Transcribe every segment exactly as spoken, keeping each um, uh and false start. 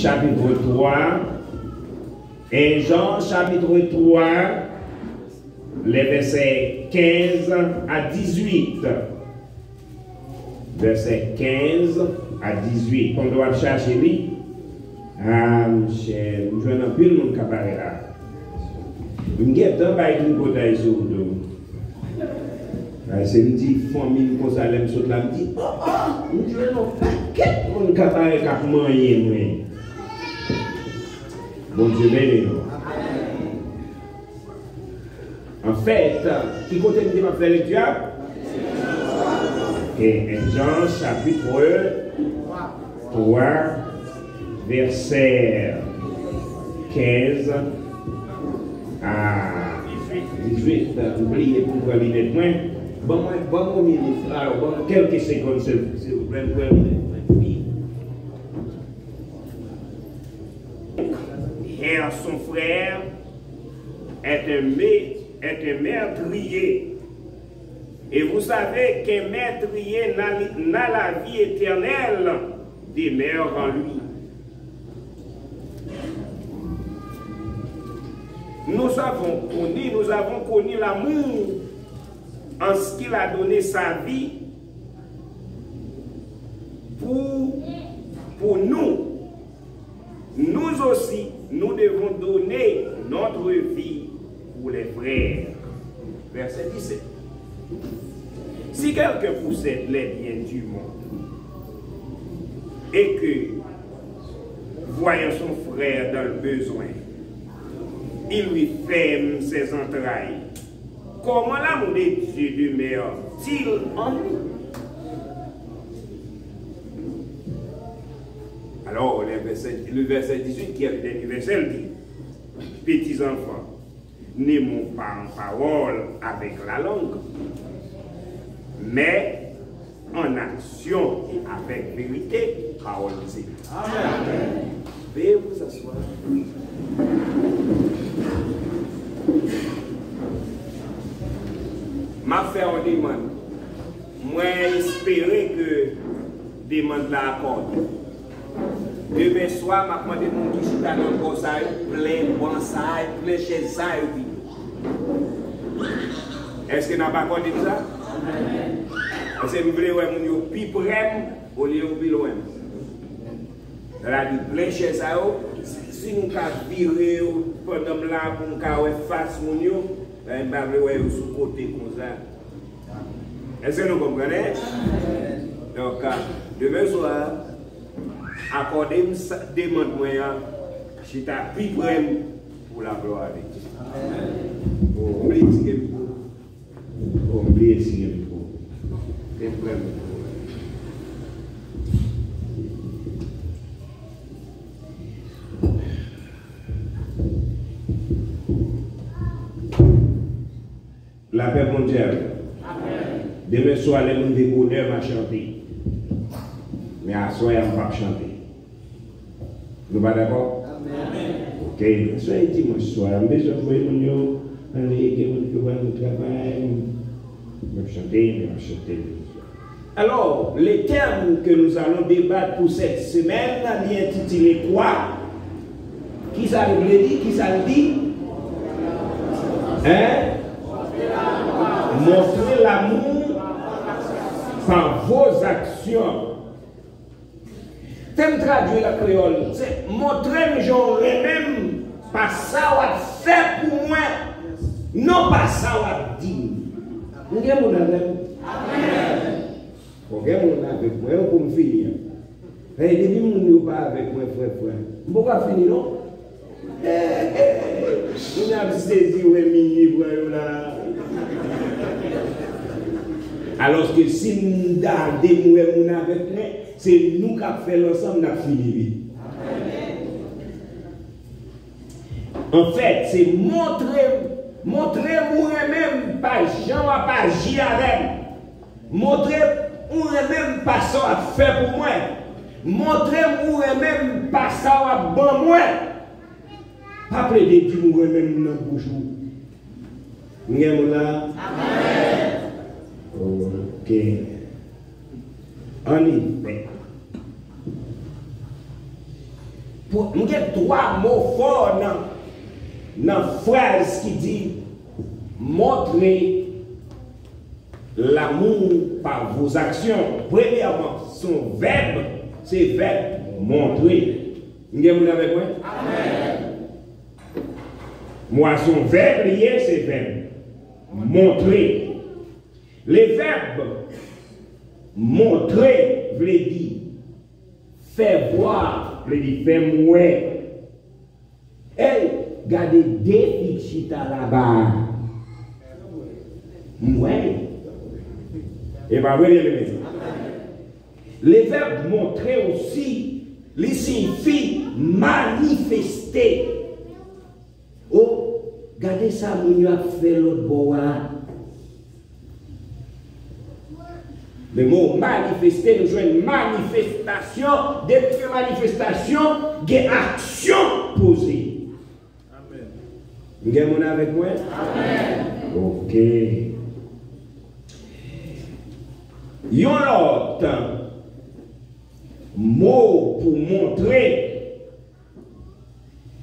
Chapitre trois, un Jean, chapitre trois, les versets quinze à dix-huit. Vèsè kenz a dizuit. Pandan w ap chache li, a, monchè, m jwenn anpil moun k ap pale la. M gentan bay tripotay sou do. Ay, se m di fanmi m konsa, lè m sot la, m di, "Oh, oh, m jwenn yon pakèt moun k ap pale, k ap manyen mwen." Bondye beni nou. Anfèt, ki kote m te ap fè lekti a? Ok, un Jean, chapitre trois, vèsè kenz a dizuit. M bliye pou m pran linèt mwen. Ban mwen, ban mwen yon minit. Alò, ban mwen kèlke segonn, silvouplè, m pran linèt mwen. Car son frère est un mé-, est un meurtrier. Et vous savez qu'un meurtrier n'a, n'a la vie éternelle demeure en lui. Nous avons connu, nous avons connu l'amour en ce qu'il a donné sa vie pour, pour nous. Nous aussi, nous devons donner notre vie pour les frères. Verset dix-sept. Si quelqu'un possède les biens du monde et que, voyant son frère dans le besoin, il lui ferme ses entrailles, comment l'amour de Dieu demeure-t-il en lui? Alors, le verset, le verset dix-huit, qui est le dernier verset, il dit, Petits enfants, n'aimons pas en parole avec la langue, mais en action et avec vérité, parole de Dieu. Amen. Veuillez vous asseoir. M ap fè yon demann. Mwen espere ke demann la akòde. Demen swa, m ap mande moun ki chita nan bò sa yo, plen ban sa yo, plen chèz sa yo pito. Èske n ap akòde m sa? Paske m vle wè moun yo pi pre m olye yo pi lwen m. Sa vle di plen chèz sa yo, si, si nou ka vire yo pandan m la pou m ka wè fas moun yo, men m pa vle wè yo sou kote konsa. Èske nou konprann, en? Donk, a, demen swa, akòde m sa, demann mwen an, chita pi pre m pou laglwa de Dye. Amen. Oh, m bliye tire mikwo. Oh, m bliye tire mikwo. Gen pwoblèm. Lapè Bondye avè w. Demen swa, lè m rive bonè, m a chante. Men aswè a, m p ap chante. Nou pa dakò? Amen. Ok, aswè e dimanch swa, m bezwen voye moun yo ale, gen moun ki pral nan travay. M ap chante, m ap chante. Alors, le thème que nous allons débattre pour cette semaine, li entitile kwa? Kisa l vle di? Kisa l di? Hein? Montre l'amour par vos actions. Te m tradui l an kreyòl, se montre m jan w renmen m pa sa w ap fè pou mwen, non pa sa w ap di m. M gen moun avè m? Amèn. Bon, gen moun avèk mwen, yo pou m fini an. Paske depi moun yo pa avèk mwen, frè, frè, m poko ap fini, non. Moun ap sezi wè minye pran yo la. Alòske si m gade m wè moun avèk mwen, se nou k ap fè l ansanm, n ap fini vit. Anfèt, se montre, montre m ou renmen m pa jan w ap aji avè m. Montre m ou renmen m pa sa w ap fè pou mwen. Montre m ou renmen m pa sa w ap ban mwen. Pa plede di m ou renmen m nan bouch ou. M gen moun la? Amèn. Ok. Ann li. M gen twa mo fò nan, nan fraz ki di, montre l'amour par vos actions. Premyèman, se yon vèb, se vèb montre. M gen moun avèk mwen? Amèn. Mo a se yon vèb li ye, se vèb montre. Le vèb montre vle di fè vwa, vle di fè m wè. Ey, gade de fi k chita laba a. M wè. E pa vre, byeneme? Le vèb montre osi, li siyifi manifeste. O, gade sa moun yo ap fè lòt bò a. Le mo manifeste, nou jwenn manifestasyon. Depi gen manifestasyon, gen aksyon poze. Amèn. M gen moun avèk mwen? Amèn. Ok. Yon lòt mo pou montre,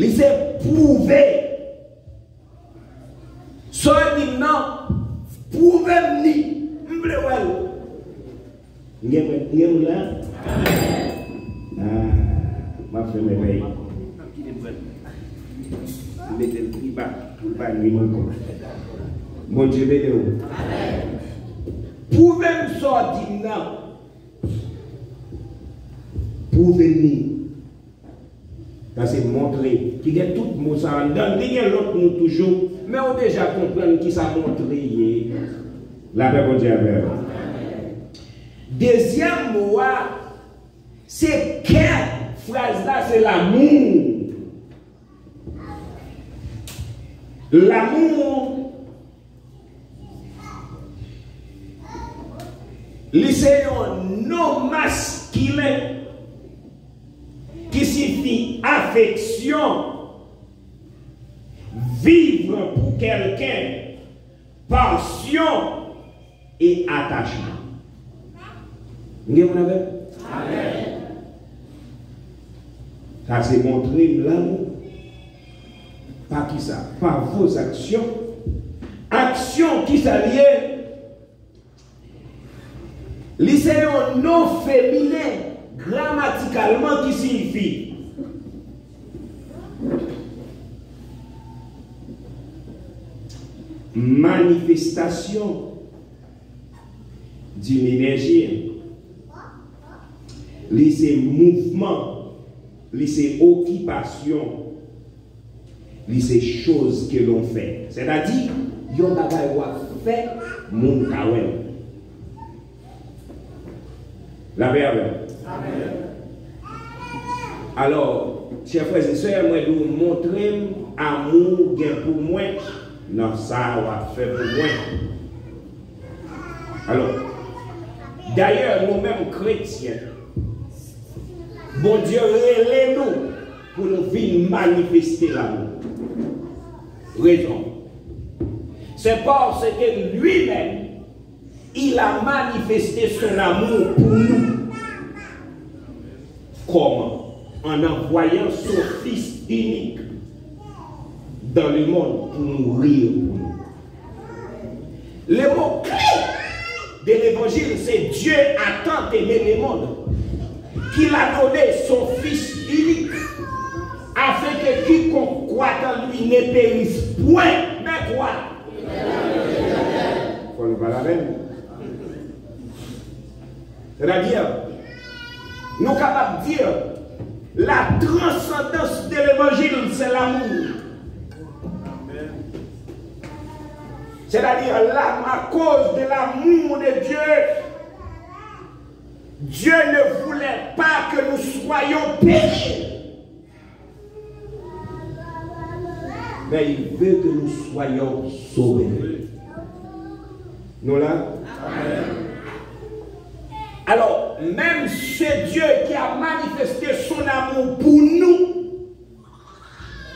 li se pwouve. Sa w di m nan, pwouve m li. M vle wè l. M gen, m gen moun la? Ah, m ap fèmen pèyi. M mete l pi ba pou l pa nwi m ankò. Bondye beni w. Pwouve m sa w di m nan. Pwouve m li. Sa se montre, ki gen tout mo sa anndan l. Li gen lòt mo toujou, men ou deja konprann ki sa montre ye. Lapè Bondye avè w. Dezyèm mo a, se kè. Fraz la se l'amour. L'amour, li se yon non maskilen ki siyifi afeksyon, vivre pour quelqu'un, passion, e atachman. M gen moun avè m? Amèn. Sa se montre m lanmou. Pa ki sa? Pa vos actions. Aksyon, ki sa l ye? Li se yon non feminen gramatikalman ki siyifi manifestasyon d'une énergie. Li se mouvman, li se okipasyon, li se chose que l'on fait. Sètadi, yon bagay w ap fè, moun ka wè l. Lapè avè w. Amèn. Alò, chè frè e sè, mwen di w, montre m amou w gen pou mwen nan sa w ap fè pou mwen. Alò, dayè, nou menm kretyen, Bondye rele nou pou nou vin manifeste lanmou. Rezon, c'est parce que lui-même, il a manifesté son amour pour nous. Comment? En envoyant son Fils unique dans le monde pour mourir pour nous. Le mot clé de l'évangile, c'est Dieu a tant aimé le monde qu'il a donné son Fils unique, afin que quiconque croit en lui ne périsse point, mais quoi? Fò nou pa lamen. Sètadi, nou kapab di, la transcendance de l'évangile, c'est l'amour. C'est-à-dire, là, à cause de l'amour de Dieu, Dieu ne voulait pas que nous soyons péris. Mais il veut que nous soyons sauvés. Nou la? Amèn. Alors, même ce Dieu qui a manifesté son amour pour nous,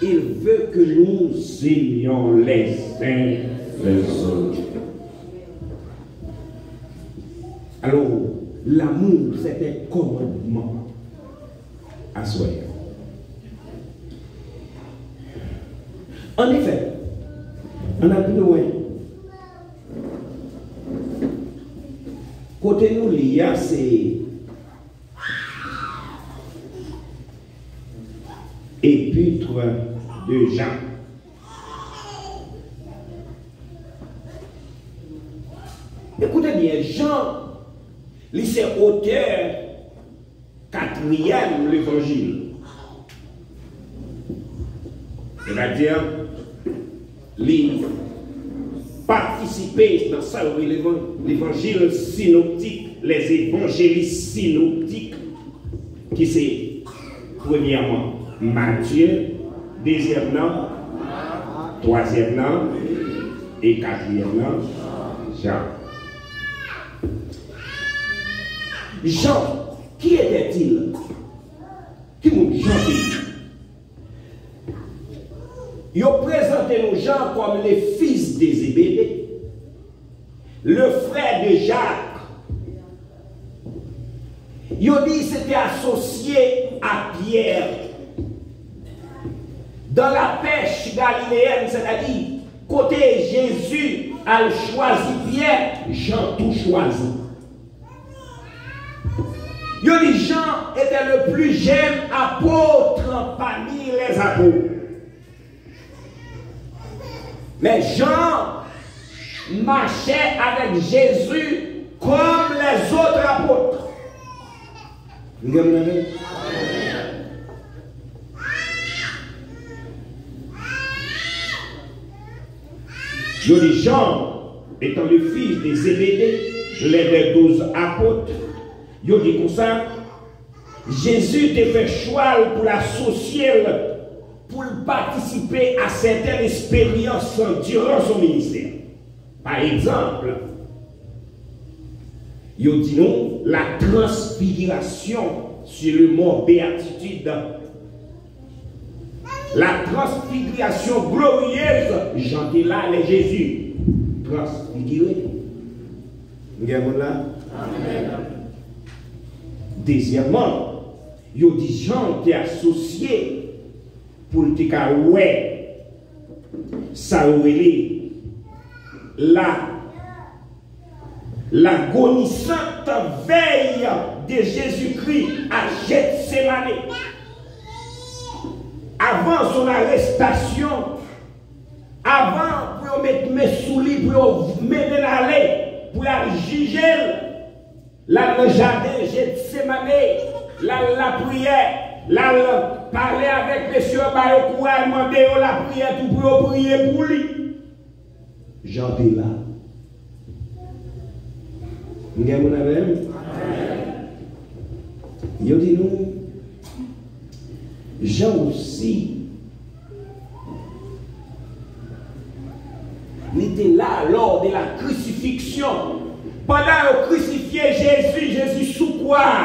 il veut que nous aimions les uns les autres. Alors, l'amour, c'est un commandement. Aswè a. Anefè, ann al pi lwen. Kote nou li a, se Epître de Jean. Ekoute byen, Jan, li se otè katriyèm levanjil. Sètadi, li patisipe nan sa yo rele levan-, levanjil sinoptik, les évangélistes synoptiques, ki se, premyèman, Matye, dezyèm nan, twazyèm nan, e katriyèm nan, Jan. Jean, qui était-il? Ki moun Jan te ye? Yo prezante nou Jan kòm le fils de Zébédée, le frère de Jacques. Yo di se te asosye a Pyè. Dans la pêche galiléenne, sètadi kote Jezi al chwazi Pyè, Jan tou chwazi. Yo di Jean était le plus jeune apôtre parmi les apôtres. Men Jan mache avèk Jezi kòm lèzòt apot. Nou gen moun avè m? Yo di Jean, étant le fils de Zébédée, l'un des douze apôtres, yo di konsa, Jezi te fè chwa l pou l asosye l, pou l patisipe a sèten esperyans diran son ministè. Pa egzanp, yo di nou la transfiguration sur le mont Béatitude. La transfiguration glorieuse, Jan te la lè Jezi transfigire. Nou gen moun la? Dezyèmman, yo di Jan te asosye pou l te ka wè sa yo rele la l'agonisante veille de Jésus-Christ à Gethsemane. Avan son arestasyon, avan pou yo met men sou li, pou yo mennen l ale, pou y al jije l, l al nan jaden Jetsemane, l al lapriyè, l al pale avèk mesye yo, ba yo kouraj, mande yo lapriyè tou pou yo priye pou li. Jan te la. M gen moun avè m? Yo di nou, Jan osi, li te la lors de la crucifixion. Pandan yo krisifye Jezi, Jezi sou kwa a.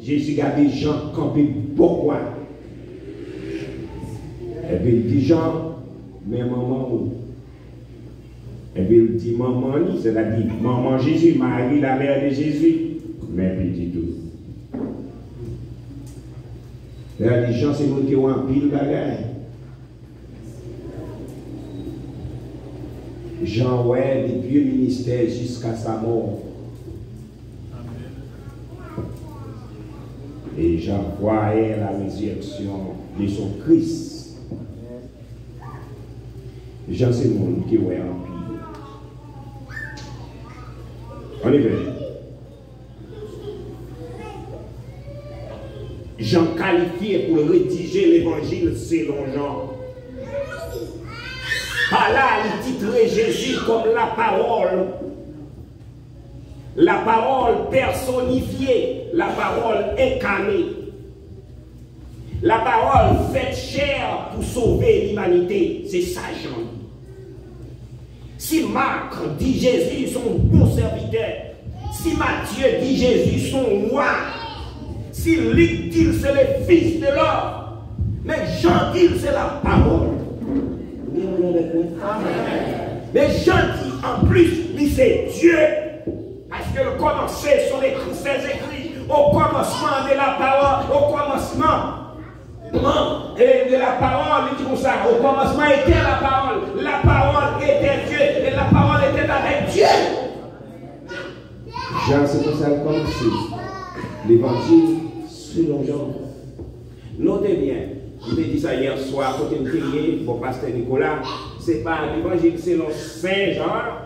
Jezi gade Jan kanpe bò kwa. Epi l di Jan, men manman w. Epi l di manman li, sètadi manman Jezi, Marie, la mère de Jésus, men pitit ou. Sètadi Jan se moun ki wè anpil bagay. Jan wè depi ministè jiska sa mò. Et Jean croyait la résurrection de son Christ. Jan se moun ki wè anpil. Anefè, Jan kalifye pou l redije Levanjil selon Jan. Pa la, li titre Jezi kòm lapawòl. Lapawòl pèsonifye, lapawòl enkane. Lapawòl fèt chè pou sove limanite. Se sa Jan di. Si Mak di Jezi se yon bon sèvitè, si Matye di Jezi se yon wa, si Lik di l se le Fils de l'homme, men Jan di l se lapawòl. Ou gen moun avèk mwen? Men Jan di anplis li se Dye. Paske l kòmanse sou lekri, sèzekri, au commencement de la parole, au commencement. Kòmansman, e de la pawòl, li di konsa, au commencement était la parole, la parole était Dieu, et la parole était avec Dieu. Jan se konsa l kòmanse. Levanjil selon Jan. Note byen, m te di sa yè swa kote m te ye, bò pastè Nicolas, se pa levanjil selon Sen Jan.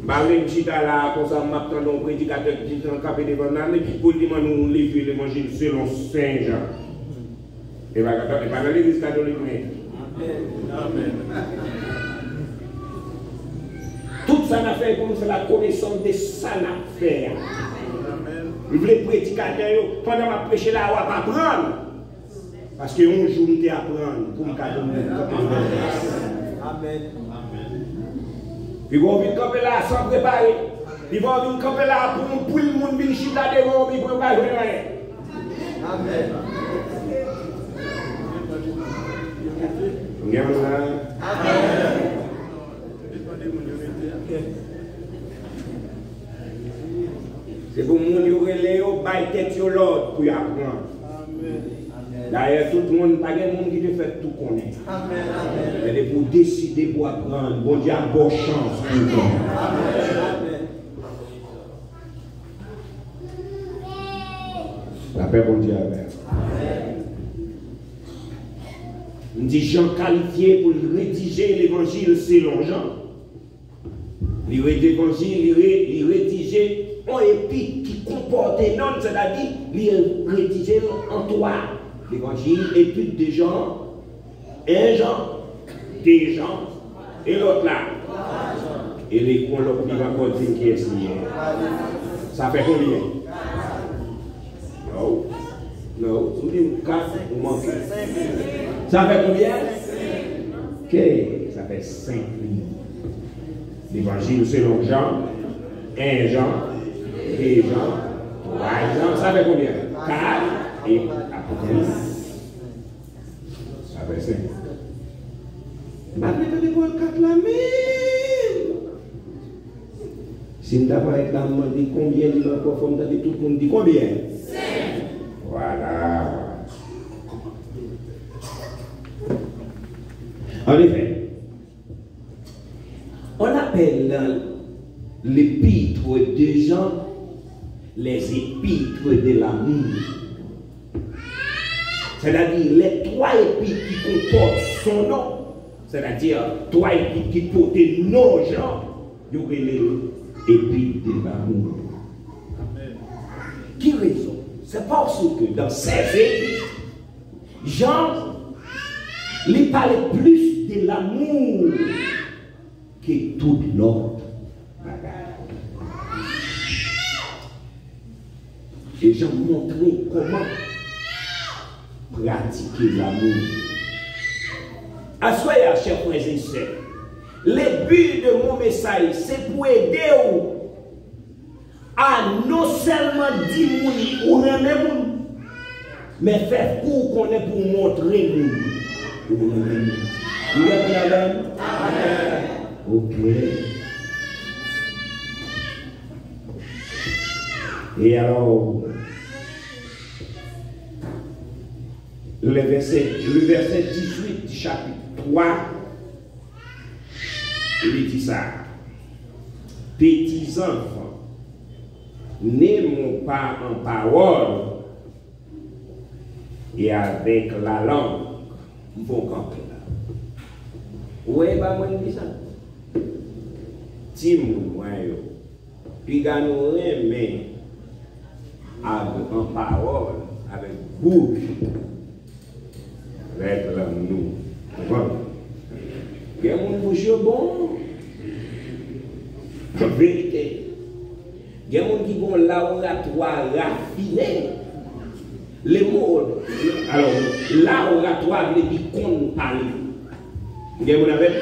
M pa vle m chita la a konsa, m ap tande yon predikatè ki kanpe devan nan, epi pou l di mwen nou leve levanjil selon Sen Jan. E pa, e pa nan legliz katolik mwen ye. Tout sa n ap fè pou nou, c'est la connaissance de sa n ap fè a. M vle predikatè yo, pandan m ap preche la, w ap aprann. Paske yon jou m te aprann pou m ka vin kanpe nan plas. Pi bon w vin kanpe la san prepare. Pi bon w vin kanpe la pou yon pil moun vin chita devan w, pi pou yo pa jwenn anyen. Amèn. Gen moun la? Amèn. Se pou moun yo rele yo, bay tèt yo lòd pou y aprann. Dayè, tout moun, pa gen moun ki te fèt tou konnen. Men depi w deside pou w aprann, Bondye ap ba w chans pou w konnen. Lapè Bondye avè w. M di Jan kalifye pou l redije levanjil selon Jan. Li re-, levanjil, li re-, li redije yon epit ki konpòte non l, sètadi li redije l an twa. Levanjil, epit de Jan, en Jan, de Jan, e lòt la. E li gon lòt li pa ankò di m kiyès li ye. Sa fè konbyen? No. No. Si w di m kat, ou manke. Sa fè konbyen? Ke sa fè senk li. Levanjil selon Jan, en Jan, de Jan, twa Jan, sa fè konbyen? Kat, e Apokalips. Sa fè senk. M pa vle tande pawòl kat la menm. Si m ta parèt la, m mande konbyen li ankò, fò m tande tout moun di konbyen? Senk. Vwala. An efè, on appelle l'épître de Jean les épîtres de l'amour. Sètadi, lè twa epit ki konpòte son non, sètadi, twa epit ki pote non Jan, yo rele l épître de l'amour. Ki rezon? Se paske dans ces épîtres, Jan, li pale plis de l'amour ke tout lòt bagay. E Jan montre kòman pratike lanmou. Aswè a, chè frè e sè, le but de mon message, se pou ede w a non sèlman di moun ou renmen moun, men fè kou w konnen pou w montre moun ou renmen moun. Ou dakò avè m? Amèn. Ok. E alò, le verset, le verset dix-huit du chapitre trois, li di sa, Petits enfants, n'aimons pas en parole et avec la langue. M fè yon kanpe la. Ou wè, e pa mwen ki di sa. Timoun mwen yo, piga nou renmen avèk, an pawòl, avèk bouch, avèk lang nou. Konprann? Gen moun bouch yo bon. Verite. Gen moun ki gen yon laworatwa rafine. Le mo, alò, laworatwa vle di konn pale. Gen moun avè m?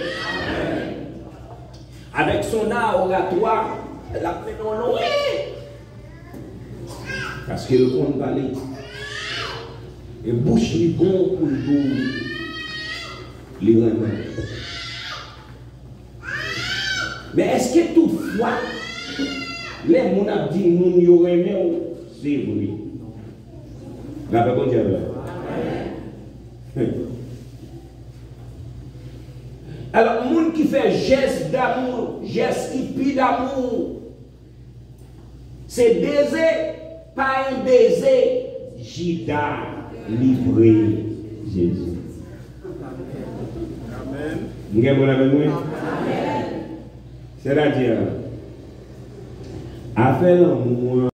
Avèk son laworatwa, l ap mennen w lwen. Paske l konn pale. E bouch li bon pou l di w li renmen w. Men èske toutfwa, lè moun ap di moun yo renmen w, se vre? Lapè Bondye avè w. Alò, moun ki fè jès damou, jès ki pi damou, se beze, pa yon beze, Jida livre Jezi. M gen moun avè mwen? Sètadi, afè lanmou an,